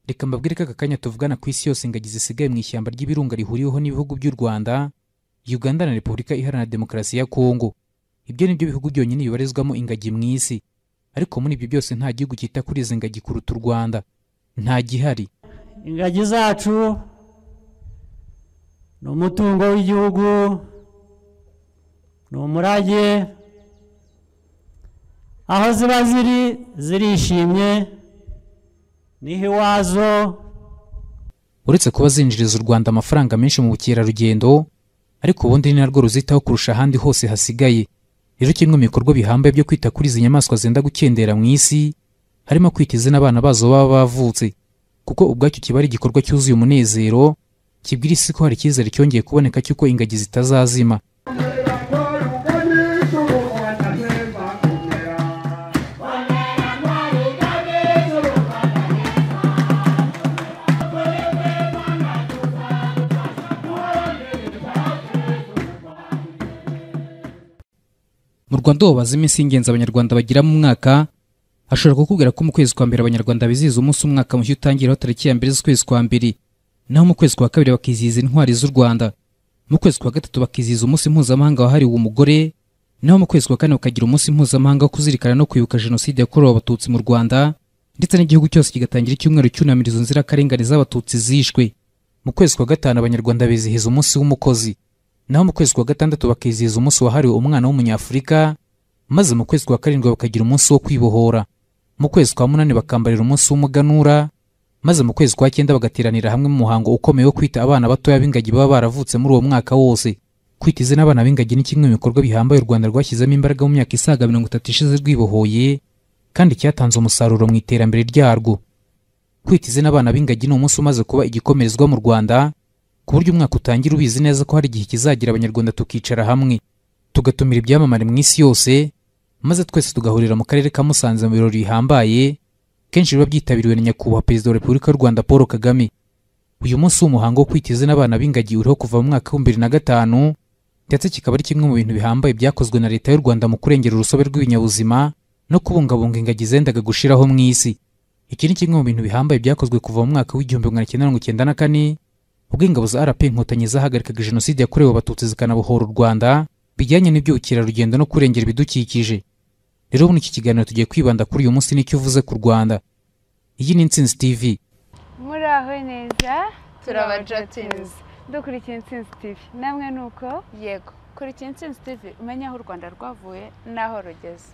Reka mbabwire ko aka kanya tuvugana ku isi yose ingagi zisigaye mu ishyamba ry'ibirunga rihuriweho n'ibihugu by'u Rwanda, Uganda na Repubulika Iharanira Demokarasi ya Kongo. Ibyo ni byo bihugu byonyine bibarizwamo ingagi mu isi. Ariko muri ibyo byose nta gihugu cyita kuri izi ngagi kuruta u Rwanda. Nta gihari. Ingagi zacu ni umutungo w'igihugu, ni umurage, aho ziba ziri zirishimye, niho iwazo. Uretse kuba zinjiriza u Rwanda amafaranga menshi mu bukerarugendo, ariko ubundi ni narwo ruzitaho kurusha ahandi hose hasigaye. Rero kimwe mu bikorwa bihambaye byo kwita kuri izi nyamaswa zenda gukendera mu isi, harimo kwita izina abana bazo baba bavutse, kuko ubwacyo kiba ari igikorwa cyuzuye umunezero, kibwira isi ko hari icyizere cyongeye kuboneka cy'uko ingagi zitazazima. Mu Rwanda babaza iminsi y'ingenzi Abanyarwanda bagira mu mwaka, ashobora kukubwira ko mu kwezi kwa mbere Abanyarwanda bizihiza umunsi umwaka mushya utangiraho tariki ya 1 z'ukwezi kwa mbere, naho mu kwezi kwa kabiri bakizihiza intwari z'u Rwanda, mu kwezi kwa gatatu bakizihiza umunsi mpuzamahanga wahariwe umugore, naho mu kwezi kwa kane bakagira umunsi mpuzamahanga wo kuzirikana no kwibuka jenoside yakorewe Abatutsi mu Rwanda, ndetse n'igihugu cyose kigatangira icyumweru cyunamira izo nzirakarengane z'Abatutsi zishwe. Mu kwezi kwa gatanu Abanyarwanda bizihiza umunsi w'umukozi, naho mu kwezi kwa gatandatu bakizihiza umunsi wahariwe umwana w'umunyafurika, maze mu kwezi kwa karindwi bakagira umunsi wo kwibohora, mu kwezi kwa munani bakambarira umunsi w'umuganura, maze mu kwezi kwa cyenda bagateranira hamwe mu muhango ukomeye wo kwita abana batoya b'ingagi baba baravutse muri uwo mwaka wose. Kwita izina abana b'ingagi ni kimwe mu bikorwa bihambaye u Rwanda rwashyizemo imbaraga mu myaka isaga 30 ishize rwibohoye, kandi cyatanze umusaruro mu iterambere ryarwo. Kwita izina abana b'ingagi ni umunsi umaze kuba igikomerezwa mu Rwanda, ku buryo umwaka utangira ubizi neza ko hari igihe kizagira Abanyarwanda tukicara hamwe, tugatumira ibyamamare mu isi yose, maze twese tugahurira mu karere ka Musanze mu birori bihambaye, kenshi biba byitabiriwe na Nyakubahwa Perezida wa Repubulika y'u Rwanda Paul Kagame. Uyu munsi w'umuhango wo kwita izina abana b'ingagi uriho kuva mu mwaka 2005, ndetse kikaba ari kimwe mu bintu bihambaye byakozwe na Leta y'u Rwanda mu kurengera urusobe rw'ibinyabuzima no kubungabunga ingagi zendaga gushiraho mu isi. Iki ni kimwe mu bintu bihambaye byakozwe kuva mu mwaka w'1994, ubwo ingabo za RP Inkotanyi zahagarikaga jenoside yakorewe Abatutsi zikanabohora u Rwanda, bijyanye n'iby'ubukerarugendo no kurengera ibidukikije. Rero muri iki kiganiro tugiye kwibanda kuri uyu munsi n'icyo uvuze ku Rwanda. Iyi ni Intsinzi TV. Muraho neza, turaba Jotins. Dukurikiye Intsinzi TV. Namwe nuko? Yego. Kurikiye Intsinzi TV umenye aho u Rwanda rwavuye n'aho rugeze.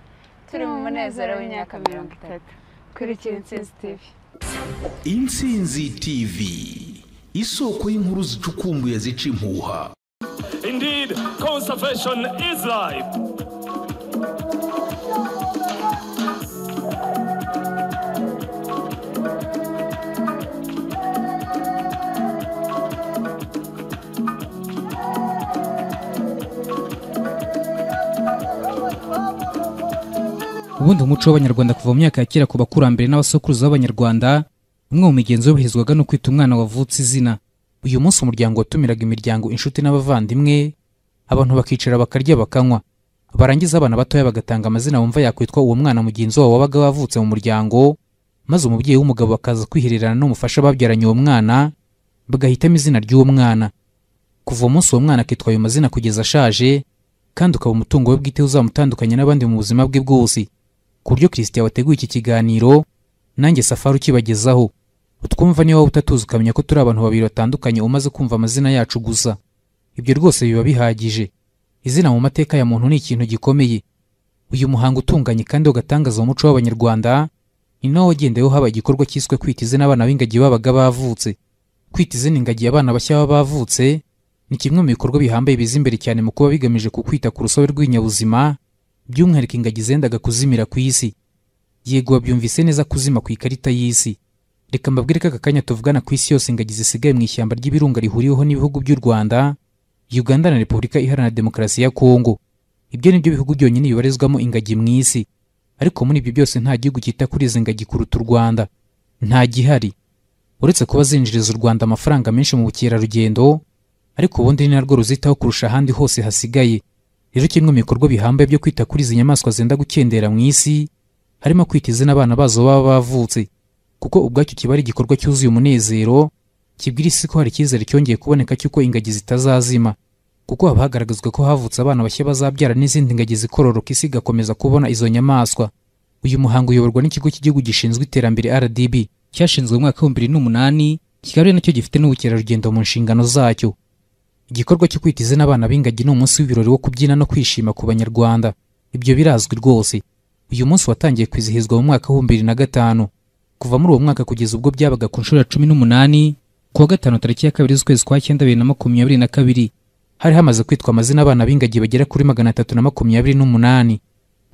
Turi mu munezero w'imyaka 30. Kurikiye Intsinzi TV. Intsinzi TV. Isoko y'inkuru zicukumbuye zica impuha. Indeed, conservation is life. Ubundi umuco w'Abanyarwanda kuva mu myaka ya kera ku bakurambere n'abasokuruza b'Abanyarwanda, umwe mu migenzo yubahirizwaga no kwita umwana wavutse izina. Uyu munsi umuryango watumiraga imiryango, inshuti n'abavandimwe, abantu bakicara bakarya bakanywa, barangiza abana batoya bagatanga amazina bumva yakwitwa uwo mwana mugenzi wabo wabaga wavutse mu muryango, maze umubyeyi w'umugabo bakaza kwihererana n'umufasha babyaranye uwo mwana, bagahitamo izina ry'uwo mwana. Kuva umunsi uwo mwana akitwa ayo mazina kugeza ashaje, kandi ukaba umutungo we bwite uzamutandukanya n'abandi mu buzima bwe bwose. Ku buryo Christian wateguye iki kiganiro, nanjye Safari ukibagezaho. Utwumva niba utatuzi ukamenya ko turi abantu babiri batandukanye umaze kumva amazina yacu gusa. Ibyo rwose biba bihagije. Izina mu mateka ya muntu ni ikintu gikomeye. Uyu muhango utunganye kandi ugatangaza umuco w'Abanyarwanda, ni nawo wagendeyeho haba igikorwa cyiswe kwita izina abana b'ingagi babaga bavutse. Kwita izina ingagi abana bashya baba bavutse ni kimwe mu bikorwa bihambaye biza imbere cyane mu kuba bigamije ku kwita ku rusobe rw'ibinyabuzima, by'umwihariko ingagi zendaga kuzimira ku isi. Yego babyumvise neza, kuzima ku ikarita y'isi. Reka mbabwire ko aka kanya tuvugana ku isi yose ingagi zisigaye mu ishyamba ry'ibirunga rihuriweho n'ibihugu by'u Rwanda, Uganda na Repubulika Iharanira Demokarasi ya Kongo. Ibyo ni byo bihugu byonyine bibarizwamo ingagi mu isi. Ariko muri ibyo byose nta gihugu cyita kuri izi ngagi kuruta u Rwanda. Nta gihari. Uretse kuba zinjiriza u Rwanda amafaranga menshi mu bukerarugendo, ariko ubundi ni narwo ruzitaho kurusha ahandi hose hasigaye. Rero kimwe mu bikorwa bihambaye byo kwita kuri izi nyamaswa zenda gukendera mu isi, harimo kwita izina abana bazo baba bavutse. Kuko ubwacyo kiba ari igikorwa cyuzuye umunezero, kibwira isi ko hari icyizere cyongeye kuboneka cy'uko ingagi zitazazima, kuko haba hagaragazwa ko havutse abana bashya bazabyara n'izindi ngagi zikororoka, isi igakomeza kubona izo nyamaswa. Uyu muhango uyoborwa n'ikigo cy'igihugu gishinzwe iterambere RDB, cyashinzwe mu mwaka 2008, kikaba ari nacyo gifite n'ubukerarugendo mu nshingano zacyo. Igikorwa cyo kwita izina abana b'ingagi ni umunsi w'ibirori wo kubyina no kwishima ku Banyarwanda. Ibyo birazwi rwose. Uyu munsi watangiye kwizihizwa mu mwaka wa 2005. Kuva muri uwo mwaka kugeza ubwo byabaga ku nshuro ya 18, kuwa gatanu tariki ya 2 z'ukwezi kwa 9 2022, hari hamaze kwitwa amazina abana b'ingagi bagera kuri 328.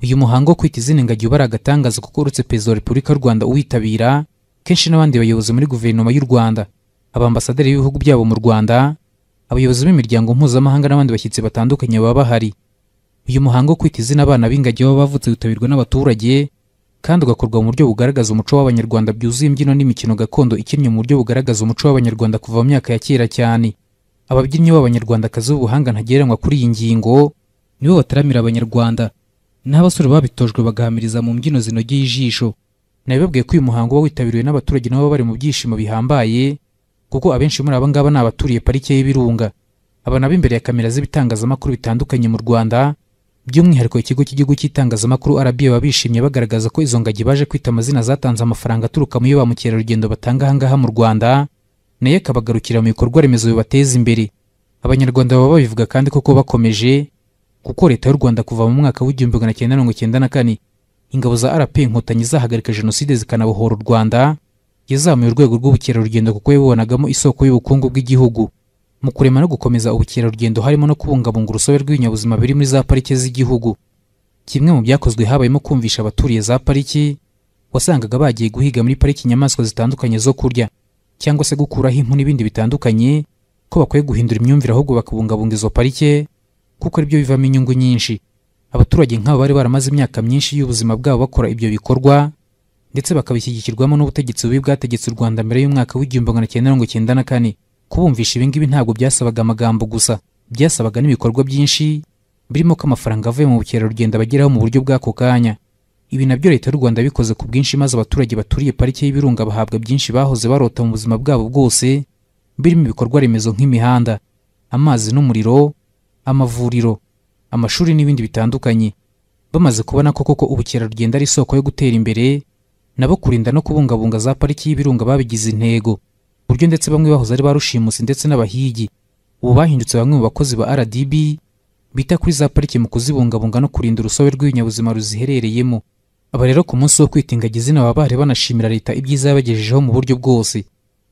Uyu muhango wo kwita izina ingagi uba ari agatangaza, kuko uretse Perezida wa Repubulika y'u Rwanda uwitabira, kenshi n'abandi bayobozi muri guverinoma y'u Rwanda, abambasaderi b'ibihugu byabo mu Rwanda, abayobozi b'imiryango mpuzamahanga n'abandi bashyitsi batandukanye baba bahari. Uyu muhango wo kwita izina abana b'ingagi baba bavutse witabirwa n'abaturage, kandi ugakorwa mu buryo bugaragaza umuco w'Abanyarwanda byuzuye imbyino n'imikino gakondo ikinnye mu buryo bugaragaza umuco w'Abanyarwanda kuva mu myaka ya kera cyane. Ababyinnyi b'Abanyarwandakazi b'ubuhanga ntagereranywa kuri iyi ngingo nibo bataramira Abanyarwanda, n'abasore babitojwe bagahamiriza mu mbyino zinogeye ijisho. Nabibabwiye ko uyu muhango uba witabiriwe n'abaturage nabo bari mu byishimo bihambaye, kuko abenshi muri aba ngaba ni abaturiye parike y'Ibirunga. Aba nabo imbere ya kamera z'ibitangazamakuru bitandukanye mu Rwanda, by'umwihariko ikigo cy'igihugu cy'itangazamakuru RBA, baba bishimye bagaragaza ko izo ngagi baje kwita amazina zatanze amafaranga aturuka mu yo ba mukerarugendo batanga aha ngaha mu Rwanda, nayo akabagarukira mu bikorwa remezo bibateza imbere. Abanyarwanda baba babivuga kandi koko bakomeje, kuko Leta y'u Rwanda kuva mu mwaka w'1994 ingabo za RP Inkotanyi zahagarika jenoside zikanabohora u Rwanda, yazamuye urwego rw'ubukerarugendo kuko yabibonagamo isoko y'ubukungu bw'igihugu. Mu kurema no gukomeza ubukerarugendo harimo no kubungabunga urusobe rw'ibinyabuzima biri muri za parike z'igihugu. Kimwe mu byakozwe habayemo kumvisha abaturiye za pariki, wasangaga bagiye guhiga muri pariki inyamaswa zitandukanye zo kurya cyangwa se gukuraho impu n'ibindi bitandukanye, ko bakwiye guhindura imyumvire ahubwo bakabungabunga izo parike kuko aribyo bivamo inyungu nyinshi. Abaturage nk'abo bari baramaze imyaka myinshi y'ubuzima bwabo bakora ibyo bikorwa, ndetse bakabishyigikirwamo n'ubutegetsi bubi bwategetse u Rwanda mbere y'umwaka w'1994. Kubumvisha ibi ngibi ntabwo byasabaga amagambo gusa, byasabaga n'ibikorwa byinshi birimo ko amafaranga avuye mu bukerarugendo abageraho mu buryo bw'ako kanya. Ibi nabyo Leta y'u Rwanda bikoze ku bwinshi, maze abaturage baturiye parike y'Ibirunga bahabwa byinshi bahoze barota mu buzima bwabo bwose, birimo ibikorwa remezo nk'imihanda, amazi n'umuriro, amavuriro, amashuri n'ibindi bitandukanye. Bamaze kubona ko koko ubukerarugendo ari isoko yo gutera imbere, nabo kurinda no kubungabunga za pariki y'Ibirunga babigize intego, buryo ndetse bamwe bahoze ari ba rushimusi ndetse n'abahigi ubu bahindutse bamwe mu bakozi ba RDB bita kuri za pariki mu kuzibungabunga no kurinda urusobe rw'ibinyabuzima ruziherereyemo. Aba rero ku munsi wo kwita ingagi izina baba bari banashimira leta ibyiza yabagejejeho mu buryo bwose.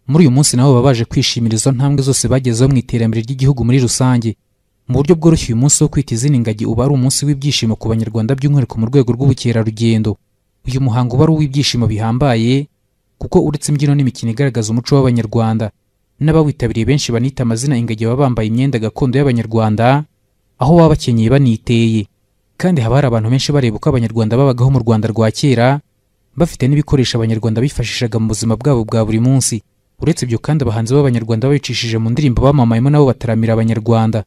Muri uyu munsi nabo baba baje kwishimira izo ntambwe zose bagezeho mu iterambere ry'igihugu muri rusange. Mu buryo bworoshye uyu munsi wo kwita izina ingagi uba ari umunsi w'ibyishimo ku Banyarwanda by'umwihariko mu rwego rw'ubukerarugendo. Uyu muhango uba ari uw'ibyishimo bihambaye, kuko uretse imbyino n'imikino igaragaza umuco w'Abanyarwanda, n'abawitabiriye benshi banita amazina ingagi baba bambaye imyenda gakondo y'Abanyarwanda, aho baba bakenyeye baniteye. Kandi haba hari abantu benshi bareba uko Abanyarwanda babagaho mu Rwanda rwa kera, bafite n'ibikoresho Abanyarwanda bifashishaga mu buzima bwabo bwa buri munsi. Uretse ibyo kandi abahanzi b'Abanyarwanda babicishije mu ndirimbo bamamayemo nabo bataramira Abanyarwanda.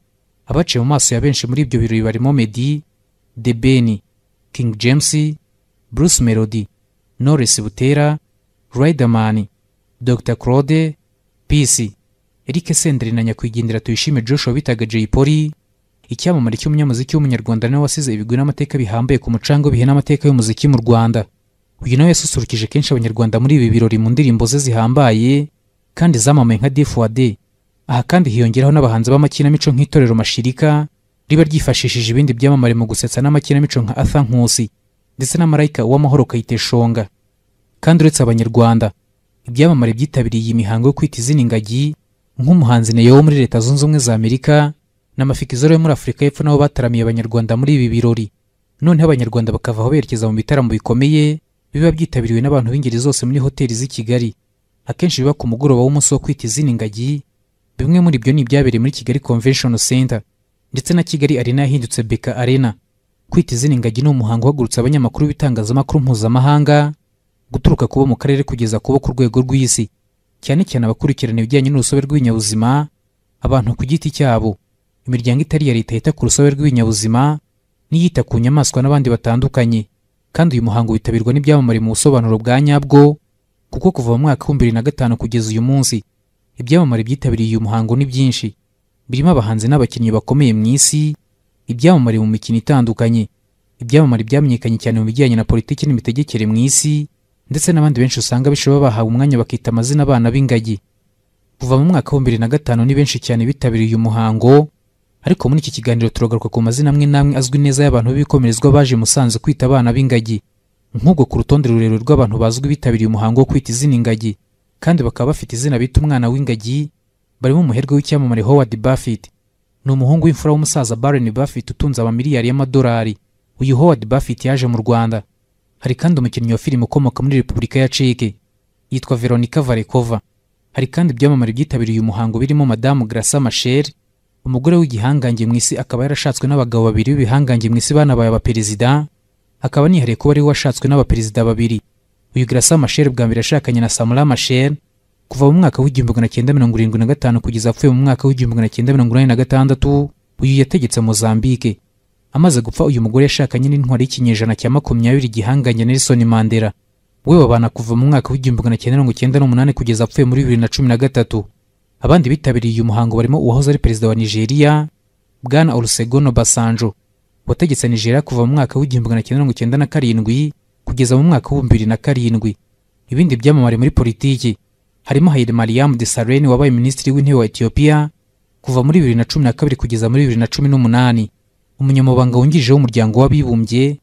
Abaciye mu maso ya benshi muri ibyo birori barimo Meddy, The Ben, King James, Bruce Melody, Knowless Butera, Riderman, Dr Claude, Peace, Eric Senderi na nyakwigendera Tuyishime Joshua bitaga Jay Polly, icyamamare cy'umunyamuziki w'Umunyarwanda nawe wasize ibigwi n'amateka bihambaye ku mucango bihe n'amateka y'umuziki mu Rwanda. Uyu nawe yasusurukije kenshi Abanyarwanda muri ibi birori mu ndirimbo ze zihambaye kandi zamamaye nka D4D. Aha kandi hiyongeraho n'abahanzi b'amakinamico nk'itorero Mashirika riba ryifashishije ibindi byamamare mu gusetsa n'amakinamico nka Arthur Nkusi ndetse na Marayika Uwamahoro Kayiteshonga. Kandi uretse Abanyarwanda, ibyamamare byitabiriye iyi mihango yo kwita izina ingagi nk'umuhanzi Neo wo muri Leta Zunze Ubumwe za Amerika na Mafikizolo yo muri Afurika y'Epfo nabo bataramiye Abanyarwanda muri ibi birori. Noneho Abanyarwanda bakava aho berekeza mu bitaramo bikomeye biba byitabiriwe n'abantu b'ingeri zose muri hoteli z'i Kigali. Akenshi biba ku mugoroba w'umunsi wo kwita izina ingagi. Bimwe muri ibyo ni ibyabereye muri Kigali Convention Center ndetse na Kigali Arena yahindutse BK Arena. Kwita izina ingagi ni umuhango uhagurutsa abanyamakuru b'ibitangazamakuru mpuzamahanga guturuka kubo mu karere kugeza kubo ku rwego rw'isi, cyane cyane abakurikirana ibijyanye n'urusobe rw'ibinyabuzima, abantu ku giti cyabo, imiryango itari iya leta yita ku rusobe rw'ibinyabuzima n'iyita ku nyamaswa n'abandi batandukanye. Kandi uyu muhango witabirwa n'ibyamamare mu busobanuro bwa nyabwo, Kuko kuva mu mwaka wa 2005 kugeza uyu munsi, ibyamamare byitabiriye uyu muhango ni byinshi, birimo abahanzi n'abakinnyi bakomeye mu isi, ibyamamare mu mikino itandukanye, ibyamamare byamenyekanye cyane mu bijyanye na politiki n'imitegekere mu isi, ndetse n'abandi benshi usanga bishobora bahawe umwanya bakita amazina abana b'ingagi. Kuva mu mwaka wa 2005 ni benshi cyane bitabiriye uyu muhango, ariko muri iki kiganiro turagaruka ku mazina amwe n'amwe azwi neza y'abantu b'ibikomerezwa baje Musanze kwita abana b'ingagi. Nk'ubwo ku rutonde rurerure rw'abantu bazwi bitabiriye umuhango wo kwita izina ingagi kandi bakaba bafite izina bita umwana w'ingagi, barimo umuherwe w'icyamamare Howard Buffett. Ni umuhungu w'imfura w'umusaza Warren Buffett utunze amamiliyari y'amadolari. Uyu Howard Buffett yaje mu Rwanda. Hari kandi umukinnyi wa filime ukomoka muri Repubulika ya Czech yitwa Veronika Varekova. Hari kandi ibyamamare byitabiriye uyu muhango birimo Madamu Graça Machel, umugore w'igihangange mu isi, akaba yarashatswe n'abagabo babiri b'ibihangange mu isi banabaye abaperezida, akaba nihariye kuba ari we washatswe n'abaperezida babiri. Uyu Graça Machel bwa mbere yashakanye na Samora Machel kuva mu mwaka wa 1975 kugeza apfuye mu mwaka wa 1986. Uyu yategetse Mozambique. Amaze gupfa uyu mugore yashakanye n'intwari y'ikinyejana cya 20 gihangange Nelson Mandela, we babana kuva mu mwaka wa 1998 kugeza apfuye muri 2013. Abandi bitabiriye uyu muhango barimo uwahoze ari perezida wa Nigeria Bwana Olusegun Obasanjo, wategetse Nigeria kuva mu mwaka wa 1997 kugeza mu mwaka wa 2007. Ibindi byamamare muri politiki harimo Haile Mariam Desalegn wabaye minisitiri w'intebe wa Ethiopia kuva muri 2012 kugeza muri 2018, umunyamabanga wungirije w'umuryango w'abibumbye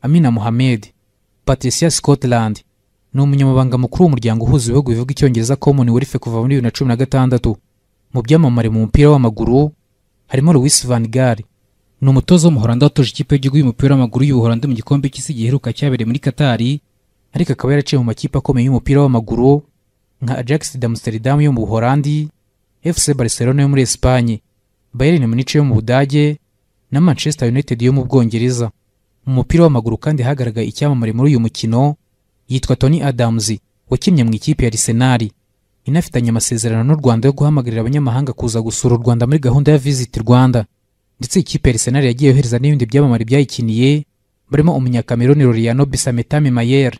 Amina Mohamed. Patricia Scotland ni umunyamabanga mukuru w'umuryango uhuza ibihugu bivuga icyongereza Commonwealth kuva muri 2016. Mu byamamare mu mupira w'amaguru harimo Louis van Gaal, ni umutoza w'Umuholandi watoje ikipe y'igihugu y'umupira w'amaguru y'Ubuholandi mu gikombe cy'isi giheruka cyabereye muri Katari, ariko akaba yaraciye mu makipe akomeye y'umupira w'amaguru nka Ajax d'Amsterdam yo mu Buholandi, FC Barcelona yo muri Espagne, Bayern Munich yo mu Budage na Manchester United yo mu Bwongereza. Mu mupira w'amaguru kandi hagaragaye icyamamare muri uyu mukino yitwa Tony Adams, wakinnye mu ikipe ya Arsenal, inafitanye amasezerano n'u Rwanda yo guhamagarira abanyamahanga kuza gusura u Rwanda muri gahunda ya Visit Rwanda. Ndetse ikipe ya Arsenal yagiye yohereza n'ibindi byamamare byayikiniye barimo umunyakameruni Loriano Bisametame Mayer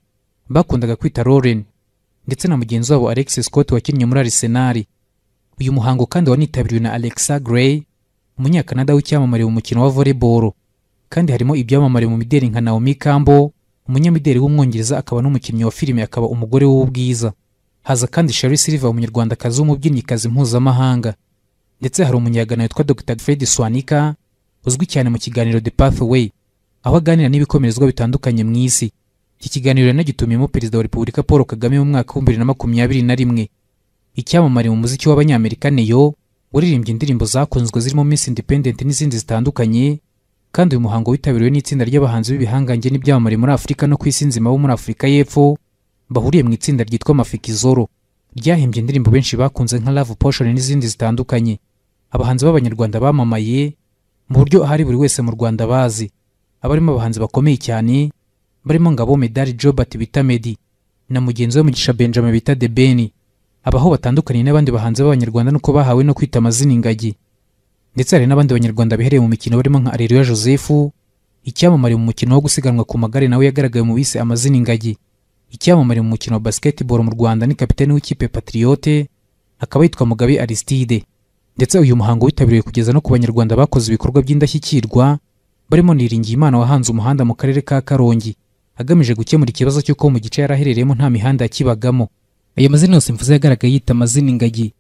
bakundaga kwita Lauren, ndetse na mugenzi wabo Alex Scott wakinnye muri Arsenal. Uyu muhango kandi wanitabiriwe na Alexa Gray, umunyakanada w'icyamamare mu mukino wa volleyball. Kandi harimo ibyamamare mu mideli nka Naomi Campbell, umunyamideli w'umwongereza akaba n'umukinnyi wa filime akaba umugore w'ubwiza. Haza kandi Sherrie Silver, umunyarwandakazi w'umubyinnyikazi mpuzamahanga. Ndetse hari umunyagana witwa Dr Fred Swanika uzwi cyane mu kiganiro The Pathway, aho aganira n'ibikomerezwa bitandukanye mu isi. Iki kiganiro yanagitumiyemo Perezida wa Repubulika Paul Kagame mu mwaka wa 2021. Icyamamare mu muziki w'abanyamerika Neo, waririmbye indirimbo zakunzwe zirimo Miss Independent n'izindi zitandukanye. Kandi uyu muhango witabiriwe n'itsinda ry'abahanzi b'ibihangange n'ibyamamare muri Afurika no ku isi nzima bo muri Afurika y'Epfo bahuriye mu itsinda ryitwa Mafikizolo, ryahimbye indirimbo benshi bakunze nka Love Potion n'izindi zitandukanye. Abahanzi b'Abanyarwanda bamamaye mu buryo ahari buri wese mu Rwanda bazi, abarimo abahanzi bakomeye cyane barimo Ngabo Medali Jobert bita Meddy na mugenzi we Mugisha Benjamin bita The Ben. Abaho batandukanye n'abandi bahanzi b'Abanyarwanda nuko bahawe no kwita amazina ingagi. Ndetse hari n'abandi banyarwanda bihereye mu mikino barimo nka Areruya Joseph, icyamamare mu mukino wo gusiganwa ku magare, nawe yagaragaye mu bise amazina ingagi. Icyamamare mu mukino wa basketball mu Rwanda ni kapiteni w'ikipe Patriote, akaba yitwa Mugabe Aristide. Ndetse uyu muhango witabiriwe kugeza no ku banyarwanda bakoze ibikorwa by'indashyikirwa barimo Niringiyimana wahanze umuhanda mu karere ka Karongi, agamije gukemura ikibazo cy'uko mu gice yaraherereyemo nta mihanda yakibagamo. Ayo mazina yose mvuze yagaragaye yita amazina ingagi.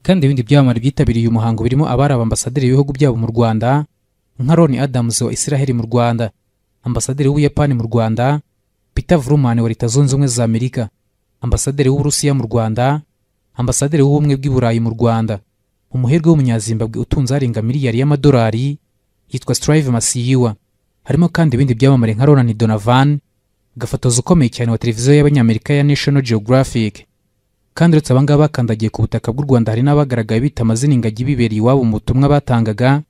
Kandi ibindi byamamare byitabiriye uyu muhango birimo abari abambasaderi b'ibihugu byabo mu Rwanda nka Ron Adams wa Israel mu Rwanda, ambasaderi w'Ubuyapani mu Rwanda, Peter Vrooman wa Leta Zunze Ubumwe za Amerika, ambasaderi w'Uburusiya mu Rwanda, ambasaderi w'Ubumwe bw'i Burayi mu Rwanda. Umuherwe w'umunyazimbabwe utunze arenga miliyari y'amadolari yitwa Strive Masiyiwa. Harimo kandi ibindi byamamare nka Ronan Donovan, gafotozi ukomeye cyane wa televiziyo y'Abanyamerika ya National Geographic. Kandi uretse abangaba bakandagiye ku butaka bw'u Rwanda, hari n'abagaragaye bita amazina ingagi bibereye iwabo mu butumwa batangaga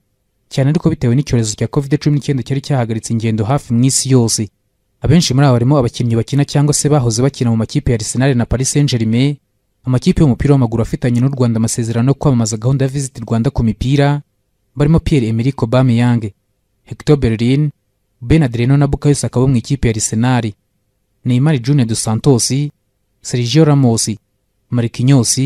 cyane, ariko bitewe n'icyorezo cya COVID-19 cyari cyahagaritse ingendo hafi mu isi yose. Abenshi muri abo barimo abakinnyi bakina cyangwa se bahoze bakina mu makipe ya Arsenal na Paris Saint-Germain, amakipe y'umupira w'amaguru afitanye n'u Rwanda amasezerano yo kwamamaza gahunda ya Visit Rwanda ku mipira, barimo Pierre-Emerick Aubameyang, Hector Bellerin, Bernard Leno na Bukayo Saka bo mu ikipe ya Arsenal, Neymar Junior dos Santos, Sergio Ramos, Marquinhos,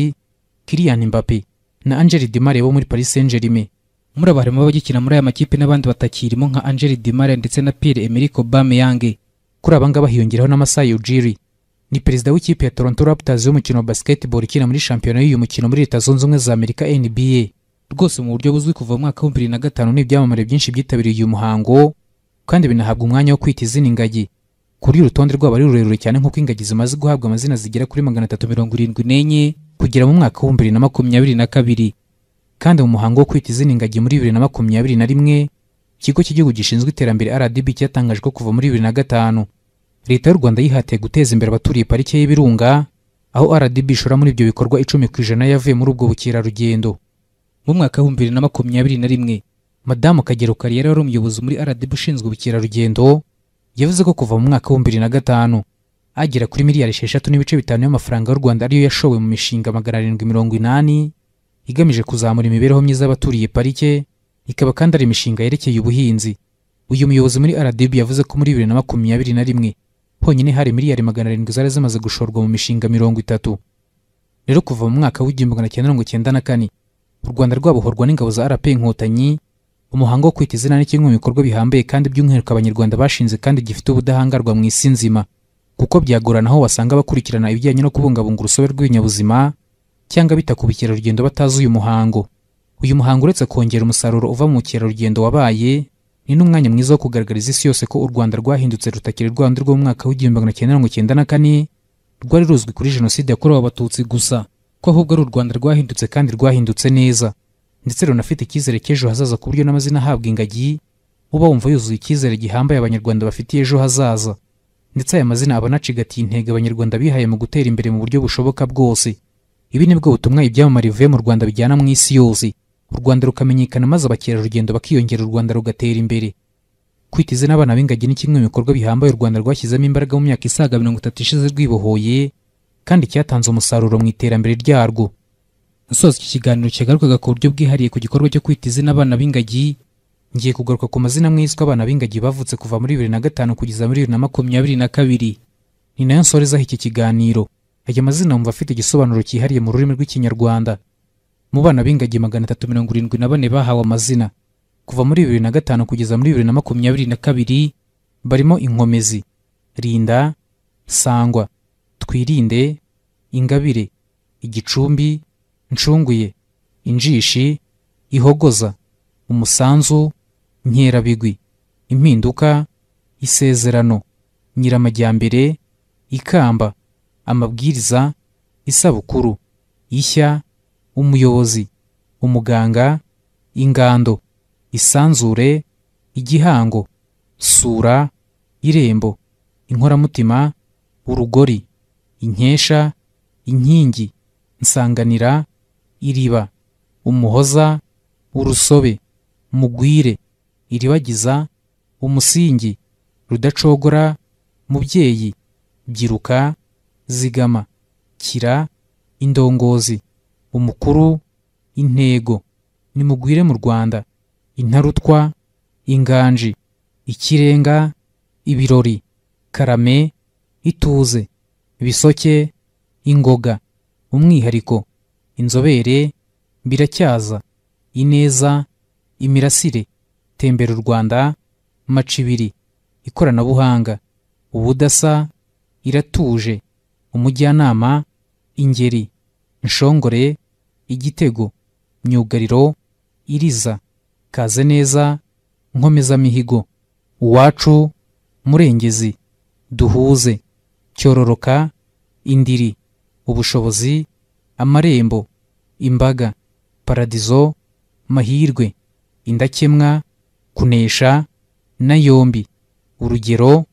Kylian Mbappe na Angel Di Maria bo muri Paris Saint-Germain. Muri aba harimo abagikina muri aya makipe n'abandi batakirimo nka Angel Di Maria ndetse na Pierre-Emerick Aubameyang. Kuri aba ngaba hiyongeraho na Masai Ujiri, ni perezida w'ikipe ya Toronto Raptors y'umukino wa basketball ikina muri shampiyona y'uyu mukino muri Leta Zunze Ubumwe za Amerika NBA. Rwose mu buryo buzwi kuva mu mwaka wa 2005 n'ibyamamare byinshi byitabiriye uyu muhango kandi binahabwa umwanya wo kwita izina ingagi. Kuri urutonde rwabo ari rurerure cyane nk'uko ingagi zimaze guhabwa amazina zigera kuri 374 kugera mu mwaka wa 2022. Kandi mu muhango wo kwita izina ingagi muri 2021, ikigo cy'igihugu gishinzwe iterambere RDB cyatangaje ko kuva muri 2005 Leta y'u Rwanda yihatiye guteza imbere abaturiye parike y'Ibirunga, aho RDB ishora muri ibyo bikorwa 10% yavuye muri ubwo bukerarugendo. Mu mwaka wa 2021, Madamu Kagero Kariyeri wari umuyobozi muri RDB ushinzwe ubukerarugendo yavuze ko kuva mu mwaka wa 2005 agera kuri miliyari 6.5 y'amafaranga y'u Rwanda ariyo yashowe mu mishinga 780 igamije kuzamura imibereho myiza y'abaturiye parike, ikaba kandi ari imishinga yerekeye ubuhinzi. Uyu muyobozi muri RDB yavuze ko muri 2021 honyine hari miliyari 700 zari zimaze gushorwa mu mishinga 30. Rero kuva mu mwaka wa 1994 u Rwanda rwabohorwa n'ingabo za RP Inkotanyi, umuhango wo kwita izina ni kimwe mu bikorwa bihambaye kandi by'umwihariko Abanyarwanda bashinze kandi gifite ubudahangarwa mu isi nzima, kuko byagorana aho wasanga abakurikirana ibijyanye no kubungabunga urusobe rw'ibinyabuzima cyangwa bita ku bukerarugendo batazi uyu muhango. Uyu muhango uretse kongera umusaruro uva mu bukerarugendo wabaye, ni n'umwanya mwiza wo kugaragariza isi yose ko u Rwanda rwahindutse rutakiri Rwanda rwo mu mwaka wa 1994 rwari ruzwi kuri jenoside yakorewe Abatutsi gusa, ko ahubwo ari u Rwanda rwahindutse kandi rwahindutse neza, ndetse runafite icyizere cy'ejo hazaza ku buryo n'amazina ahabwa ingagi uba wumva yuzuye icyizere gihambaye Abanyarwanda bafitiye ejo hazaza. Ndetse aya mazina aba anacigatiye intego Abanyarwanda bihaye mu gutera imbere mu buryo bushoboka bwose. Ibi nibwo butumwa ibyamamare bivuye mu Rwanda bijyana mu isi yose, u Rwanda rukamenyekana maze abakerarugendo bakiyongera, u Rwanda rugatera imbere. Kwita izina abana b'ingagi ni kimwe mu bikorwa bihambaye u Rwanda rwashyizemo imbaraga mu myaka isaga 30 ishize rwibohoye, kandi cyatanze umusaruro mu iterambere ryarwo. Nsoza iki kiganiro kigarukaga ku buryo bwihariye ku gikorwa cyo kwita izina abana b'ingagi, ngiye kugaruka ku mazina amwe yiswe abana b'ingagi bavutse kuva muri 2005 kugeza muri 2022. Ni nayo nsorezaho iki kiganiro. Aya mazina wumva afite igisobanuro cyihariye mu rurimi rw'Ikinyarwanda. Mu bana b'ingagi 374 bahawe amazina kuva muri 2005 kugeza muri 2022 barimo Inkomezi, Rinda, Sangwa, Twirinde, Ingabire, Igicumbi, Ncunguye, Injishi, Ihogoza, Umusanzu, Nkerabigwi, Impinduka, Isezerano, Nyiramajyambere, Ikamba, Amabwiriza, Isabukuru, Ishya, Umuyobozi, Umuganga, Ingando, Isanzure, Igihango, Sura, Irembo, Inkoramutima, Urugori, Inkesha, Inkingi, Nsanganira, Iriba, Umuhoza, Urusobe, Mugwire, Iribagiza, Umusingi, Rudacogora, Mubyeyi, Byiruka, Zigama, Kira, Indongozi, Umukuru, Intego, Nimugwire mu Rwanda, Intarutwa, Inganji, Ikirenga, Ibirori, Karame, Ituze, Bisoke, Ingoga, Umwihariko, Inzobere, Biracyaza, Ineza, Imirasire, Tembera u Rwanda, Macibiri, Ikoranabuhanga, Ubudasa, Iratuje, Umujyanama, Ingeri, Nshongore, Igitego, Myugariro, Iriza, Kazeneza, Nkomezamihigo, Uwacu, Murengezi, Duhuze, Cyororoka, Indiri, Ubushobozi, Amarembo, Imbaga, Paradizo, Mahirwe, Indakemwa, Kunesha, Nayombi, Urugero,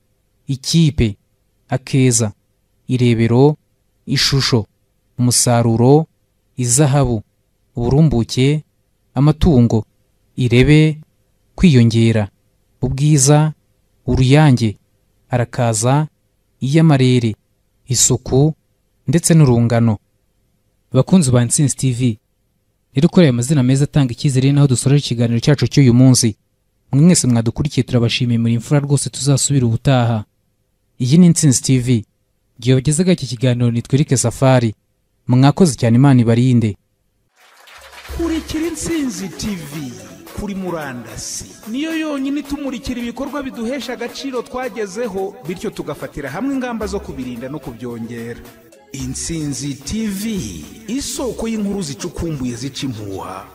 Ikipe, Akeza, Irebero, Ishusho, Umusaruro, Izahabu, Uburumbuke, Amatungo, Irebe, Kwiyongera, Ubwiza, Uruyange, Arakaza, Iyamarere, Isuku ndetse n'urungano. Bakunzi ba Intsinzi TV, rero kuri aya mazina meza atanga icyizere naho dusoreje ikiganiro cyacu cy'uyu munsi. Mwe mwese mwadukurikiye turabashimiye, muri imfura rwose, tuzasubira ubutaha. Iyi ni Intsinzi TV. Igihe bagezeho iki kiganiro nitwa Eric Safari. Mwakoze cyane, Imana ibarinde. Kurikira Intsinzi TV kuri murandasi, niyo yonyine itumurikira ibikorwa biduhesha agaciro twagezeho, bityo tugafatira hamwe ingamba zo kubirinda no kubyongera. Intsinzi TV, isoko y'inkuru zicukumbuye zica impuha.